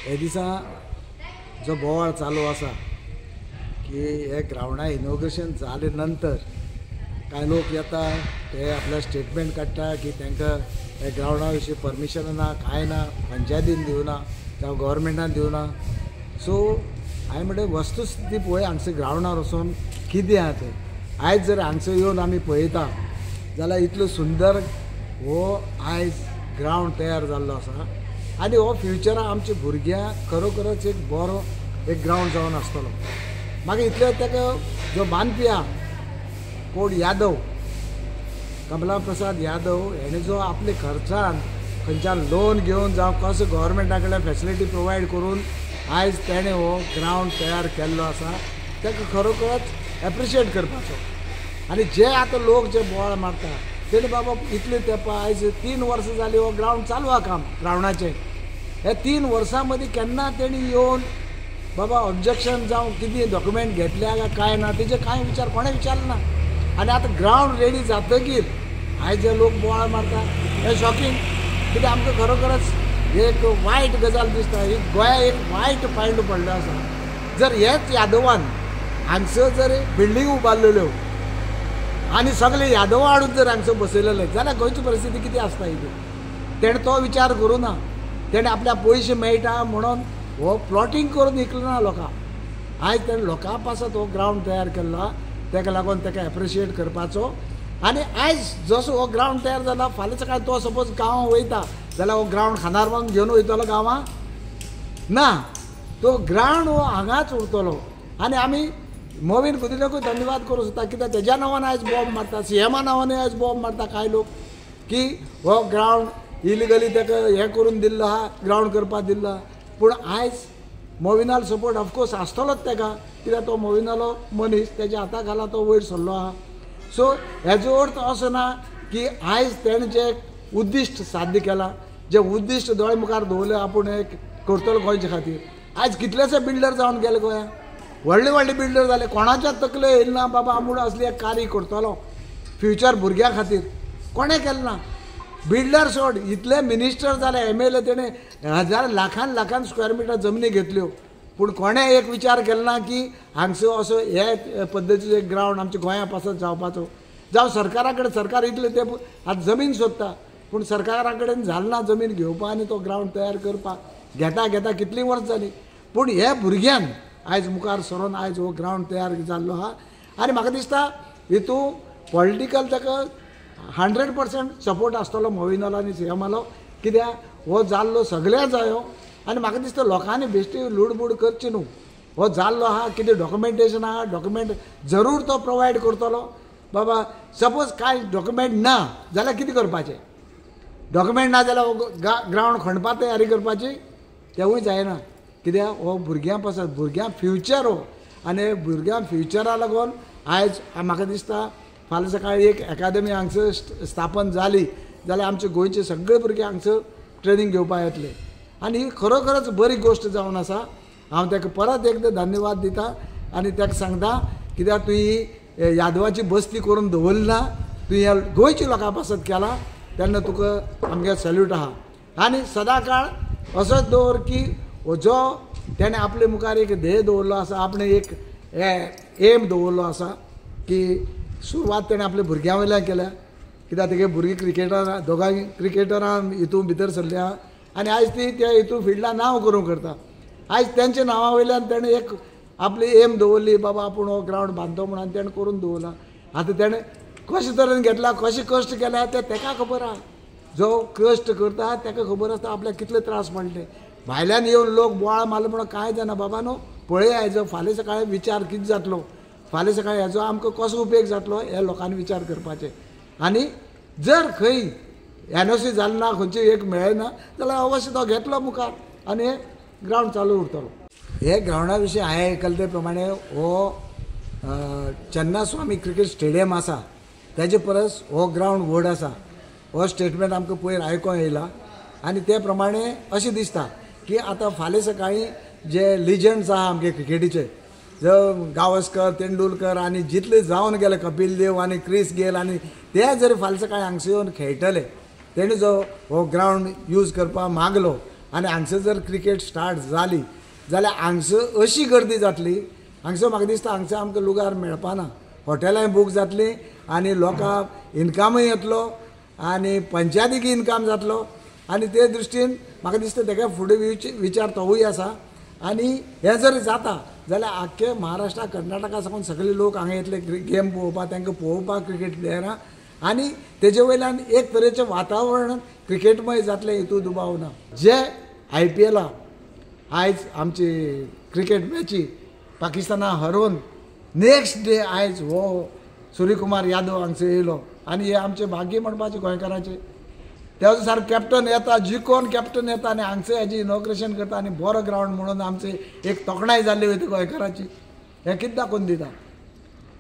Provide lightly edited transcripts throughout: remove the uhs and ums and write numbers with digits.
हे दिसा जो बोवाळ चालू आसा की हे ग्रावंडा इनॉग्रेशन जाले नंतर कांय लोक येता ते आपल्या स्टेटमेंट काडटा की तांकां हे ग्रावंडा विशीं परमिशन ना, कांय ना, पंचायतीन दिवना जावं गव्हर्मेंटान दिवना. सो हांवें म्हणलें वस्तुस्थिती पळय हांगसर ग्रावंडार वचून कितें आहा तें. आयज जर हांगसर येवन आमी पळयता जाल्यार इतलो सुंदर हो आयज ग्रावंड तयार जाल्लो आसा आनी हो फ्युचराक आमच्या भुरग्यांक खरोखरच एक बरो एक ग्रावंड जावन आसतलो. मागीर इतले ताका जो बांदपी आहा कोण यादव, कमला प्रसाद यादव, हेणें जो आपले खर्चान खंयच्यान लोन घेवन जावं कसो गव्हर्मेंटा कडल्यान फेसिलिटी प्रोवायड करून आयज तेणें हो ग्रावंड तयार केल्लो आसा ताका खरोखरच एप्रिशिएट करपाचो. आनी जे आतां लोक जे बोवाळ मारता तेणे बाबा इतले तेंपा आयज 3 वर्सां जालीं हो ग्रावंड चालू आहा काम ग्रावंडाचें. हे 3 वर्सां मदीं केन्ना तेणी येवन बाबा ऑब्जेक्शन जावं कितें डॉक्युमेंट घेतल्या काय कांय ना तेजे कांय विचार कोणें विचारलें ना. आनी आतां ग्रावंड रेडी जातकीर आयज जे लोक बोवाळ मारता हें शॉकिंग, कित्याक आमकां खरोखरच एक वायट गजाल दिसता. ही गोंया एक वायट पायंडो पडलो आसा. जर हेच यादवान हांगसर जर बिल्डींग उबारलेल्यो आनी सगळे यादवा हाडून जर हांगसर बसयलेले जाल्यार गोंयची परिस्थिती कितें आसता इतून. तेणें तो विचार करूं ना, तेणें आपल्याक पयशे मेळटा म्हणून हो प्लॉटींग करून विकलो ना लोकांक. आयज तेणें लोकां पासत हो ग्रावंड तयार केल्लो आहा ताका लागून ताका एप्रिशिएट करपाचो. आनी आयज जसो हो ग्रावंड तयार जाला फाल्यां सकाळीं तो सपोज गांवां वयता जाल्यार हो ग्रावंड खांदार बांदून घेवन वयतलो गांवां ना, तो ग्रावंड हो हांगाच उरतलो. आनी आमी मोविन गुदिन्होकूय धन्यवाद करूं सोदता कित्याक तेज्या नांवान आयज बॉम्ब मारता, सीएमा नांवानूय आयज बॉम्ब मारता कांय लोक की हो ग्रावंड इलिगली ताका हें करून दिल्लो आहा, ग्रावंड करपाक दिल्लो आहा. पूण आयज मोविनालो सपोर्ट ऑफकोर्स आसतलोच ताका कित्याक तो मोविनालो मनीस तेज्या हाता खाला तो वयर सरलो आहा. सो हेजो अर्थ असो ना की आयज तेणें जें उद्दिश्ट साध्य केलां, जें उद्दिश्ट दोळे मुखार दवरलें आपूण एक करतलो गोंयचे खातीर. आयज कितलेशे बिल्डर जावन गेले गोंयांत, व्हडले व्हडले बिल्डर जाले, कोणाच्या तकले येयलें ना बाबा आपूण असली एक कार्य करतलो फ्युचर भुरग्यां खातीर, कोणें केलें ना. बिल्डर सोड इतले मिनिस्टर जाले, एमएलए, तेणें हजार लाखान लाखान स्क्वेअर मिटर जमनी घेतल्यो, पूण कोणें एक विचार केलो ना की हांगसर असो हे पद्दतीचो एक ग्रावंड आमच्या गोंया पासत जावपाचो. जावं सरकारा कडेन, सरकार इतलें तें आतां जमीन सोदता पूण सरकारा कडेन जालें ना जमीन घेवपाक आनी तो ग्रावंड तयार करपाक, घेता घेता कितलीं वर्सां जालीं. पूण हे भुरग्यान आयज मुखार सरोन आयज हो ग्रावंड तयार जाल्लो आहा. आनी म्हाका दिसता हितून पॉलिटिकल ताका 100% सपोर्ट आसतलो मोविनालो आनी सीएमालो, कित्याक हो जाल्लो सगळ्यां जायो. आनी म्हाका दिसता लोकांनी बेश्टी लुडबूड करची न्हू. हो जाल्लो आहा, कितें डॉक्युमेंटेशन आहा, डॉक्युमेंट जरूर तो प्रोवायड करतलो. बाबा सपोज कांय डॉक्युमेंट ना जाल्यार कितें करपाचें, डॉक्युमेंट ना जाल्यार हो ग्रावंड खणपा तयारी करपाची, तेवूय जायना. कित्याक हो भुरग्यां पासत, भुरग्यां फ्युचर हो, आनी भुरग्यां फ्युचरा लागून आयज म्हाका दिसता फाल्यां सकाळीं एक एकादमी हांगसर स्थापन जाली जाल्यार आमचे गोंयचे सगळे भुरगे हांगसर ट्रेनींग घेवपाक येतले. आनी ही खरोखरच बरी गोश्ट जावन आसा. हांव ताका परत एकदां धन्यवाद दिता आनी ताका सांगता कित्याक तुवें यादवाची बस्ती करून दवरली ना, तुवें ह्या गोंयच्या लोकां पासत केला, तेन्ना तुका आमगे सॅल्यूट आहा. आनी सदांकाळ असोच दवर की जो तेणें आपले मुखार एक ध्येय दवरलो आसा, आपणें एक एम दवरलो आसा की सुरवात तेणें आपल्या भुरग्यां वयल्यान केल्या, कित्याक तेगे भुरगीं क्रिकेटरां, दोगांय क्रिकेटरां हितून भितर सरल्या आनी आयज ती त्या हितून फिल्डान नांव करूंक करता. आयज तेंच्या नांवा वयल्यान तेणें एक आपली एम दवरली बाबा आपूण हो ग्रावंड बांदतो म्हणून, आनी तेणें करून दवरला. आतां तेणें कशे तरेन घेतला, कशें कश्ट केल्या तें तेका खबर आहा. जो कश्ट करता तेका खबर आसता आपल्याक कितले त्रास पडले. भायल्यान येवन लोक बोवाळ मारलो म्हणून कांय जायना बाबा न्हू, पळय हेजो फाल्यां सकाळीं विचार कितें जातलो, फाल्यां सकाळीं हेजो आमकां कसो उपेग जातलो हे लोकांनी विचार करपाचें. आनी जर खंय एनओसी जालें ना, खंयची एक मेळना जाल्यार अवश्य तो घेतलो मुखार आनी ग्रावंड चालू उरतलो. हे ग्रावंडा विशीं हांवें आयकलें ते प्रमाणे हो चन्नास्वामी क्रिकेट स्टेडियम आसा तेजे परस हो ग्रावंड व्हड आसा, हो स्टेटमेंट आमकां पयर आयकोंक येयला. आनी ते प्रमाणे अशें दिसता की आतां फाल्यां सकाळीं जे लिजंड्स आहा आमगे क्रिकेटीचे, जो गावस्कर, तेंडुलकर आनी जितले जावन गेले कपिल देव आनी क्रिस गेल आनी ते जर फाल्यां सकाळीं हांगसर येवन खेळटले, तेणी जो हो ग्रावंड यूज करपाक मागलो आनी हांगसर जर क्रिकेट स्टार्ट जाली जाल्यार हांगसर अशी गर्दी जातली, हांगसर म्हाका दिसता हांगसर आमकां लुगार मेळपाना, हॉटेलांय बूक जातलीं आनी लोकांक इनकमूय येतलो आनी पंचायतीक इनकम जातलो. आनी ते दृश्टीन म्हाका दिसता तेका फुडें विचार तोवूय आसा. आनी हें जर जाता जाल्यार आख्खे महाराष्ट्रा कर्नाटका साकून सगळे लोक हांगा येतले गेम पळोवपाक, तांकां पळोवपाक क्रिकेट प्लेयरां, आनी तेजे वयल्यान एक तरेचें वातावरण क्रिकेटमय जातलें हितून दुबाव ना. जे IPL आयज आमची क्रिकेट मॅची पाकिस्ताना हरोवन नेक्स्ट डे आयज हो सूर्यकुमार यादव हांगसर येयलो आनी हे आमचें भाग्य म्हणपाचें गोंयकारांचें. तेजो सारको कॅप्टन येता, जिकोन कॅप्टन येता आनी हांगसर हेजें इनॉग्रेशन करता आनी बरो ग्रावंड म्हणून आमचें एक तोखणाय जाल्ली वयता गोंयकारांची, हें कितें दाखोवन दिता.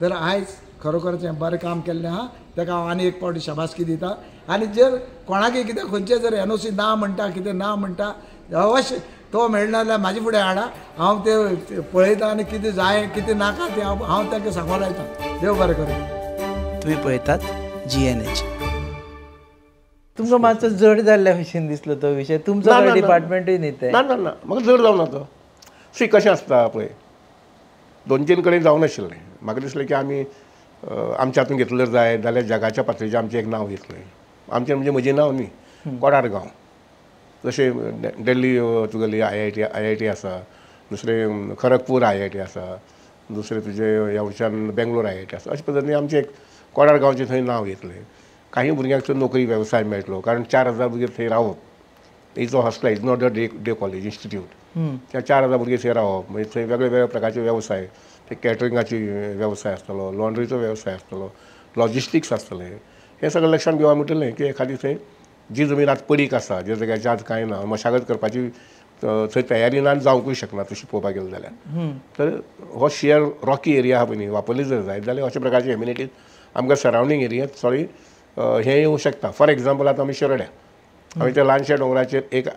तर आयज खरोखरच हें बरें काम केल्लें आहा, ताका हांव आनी एक फावटी शाबासकी दिता. आनी जर कोणाकय कितें खंयचें जर NOC ना म्हणटा, कितें ना म्हणटा, अवश्य तो मेळना जाल्यार म्हाजे फुडें हाडा, हांव तें पळयता आनी कितें जाय कितें नाका तें हांव तांकां सांगूंक लायता. देव बरें करूं. तुमी पळयतात GNH. तुमकां मातसो जड जाल्ल्या भशेन दिसलो तो विशय, तुमचो डिपार्टमेंटूय न्ही तें. ना ना ना, म्हाका जड जावना तो. सी कशें आसता पळय, 2-3 कडेन जावनाशिल्लें. म्हाका दिसलें की आमी आमच्या हातून घेतलें जाय जाल्यार जगाच्या पातळीचेर आमचें एक नांव येतलें. आमचें म्हणजे म्हजें नांव न्ही, कोडार गांव. जशें दिल्ली तुगेली IIT आसा, दुसरें खरगपूर IIT आसा, दुसरें तुजें ह्या वयच्यान बेंगलोर IIT आसा. अशे पद्दतीन आमचें एक कोडार गांवचें थंय नांव येतलें. काही भुरग्यांक थंय नोकरी वेवसाय मेळटलो, कारण 4000 भुरगे थंय रावप, is a hostel, is not a day college institute. त्या 4000 भुरगे थंय रावप म्हणजे थंय वेगळे वेगळे प्रकारचे वेवसाय, ते कॅटरिंगाची वेवसाय आसतलो, लॉन्ड्रीचो वेवसाय आसतलो, लॉजिस्टिक्स आसतलें. हें सगळें लक्षांत घेवन म्हणटलें की एखादी थंय जी जमीन आज पडीक आसा, ज्या जाग्याचेर आज कांय ना, मशागत करपाची थंय तयारी ना आनी जावंकूय शकना तशी पळोवपाक गेलें जाल्यार. तर हो शियर रॉकी एरिया आहा पळय न्ही, वापरली जर जायत जाल्यार अशा प्रकारची एम्युनिटीज आमकां सरावंडींग एरियात सॉरी हें येवं शकता. फॉर एग्जाम्पल आतां आमी शिरोड्या, आमी त्या ल्हानशा दोंगराचेर एक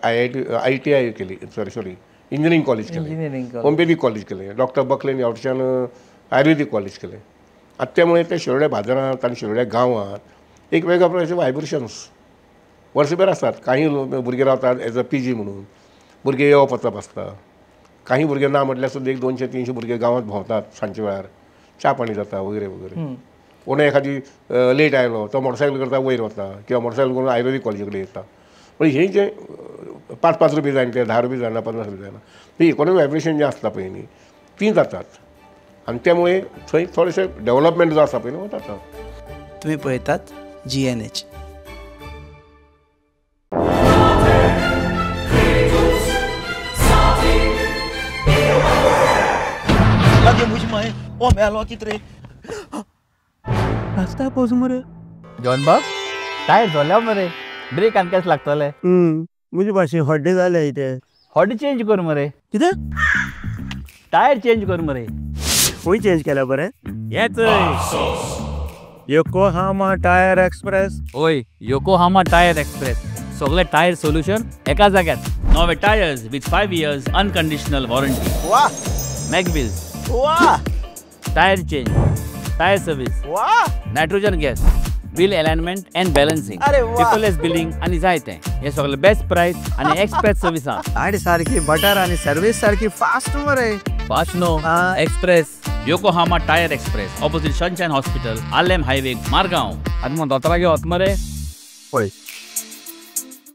ITI केली, सॉरी इंजिनियरींग कॉलेज केलें, होमिओपॅथीक कॉलेज केलें, डॉक्टर बकलेन ह्या वटच्यान आयुर्वेदीक कॉलेज केलें. आतां त्यामुळे त्या शिरोड्या बाजारांत आनी शिरोड्या गांवांत एक वेगळ्या प्रकारचे व्हायब्रेशन्स वर्सभर आसतात. काही भुरगे रावतात एज अ PG म्हणून, भुरगे येवप वचप आसता. काही भुरगे ना म्हटल्यार सुद्दां एक 200-300 भुरगे गांवांत भोंवतात सांजचे वेळार, च्या पाणी जाता वगैरे वगैरे. कोण एखादी लेट आयलो तो मोटरसायकल करता वयर वता किंवा मोटरसायकल करून आयुर्वेदीक कॉलेजी कडेन येता. पण हे जे 5-5 रुपये जायना, ते 10 रुपये जायना, 50 रुपये जायना, ती इकॉनॉमिक व्हायब्रेशन जें आसता पळय न्ही ती जातात आनी त्यामुळे थंय थोडेशें डेव्हलपमेंट जो आसा पळय न्हू जाता. तुमी पळयतात GNH. रस्ता पोज मरे जॉन बाब, टायर जोल्या मरे, ब्रेक आनी केस लागतले. म्हजे भाशेन हड्डे जाले ते, हड्डे चेंज कर मरे. कितें? टायर चेंज कर मरे. खंय चेंज केल्या बरें? हेच योकोहामा टायर एक्सप्रेस. ओय, योकोहामा टायर एक्सप्रेस, सगळे टायर सोल्युशन एका जाग्यार. नवे tyres with 5 years unconditional warranty. वा! मॅगव्हील्स. वा! टायर चेंज, टायर सर्विस, वा! Nitrogen gas, wheel alignment and balancing, paperless billing आनी जाय तें. हे सगळे बेस्ट प्राइस आनी एक्सप्रेस सर्विसा. आनी सारकी बटर आनी सर्वीस सारकी फास्ट मरे. Fast no, express. Yokohama tyre express, opposite Sunshine hospital, Arlem highway, Margao. आतां मग दोतोरागे वच मरे. पळय.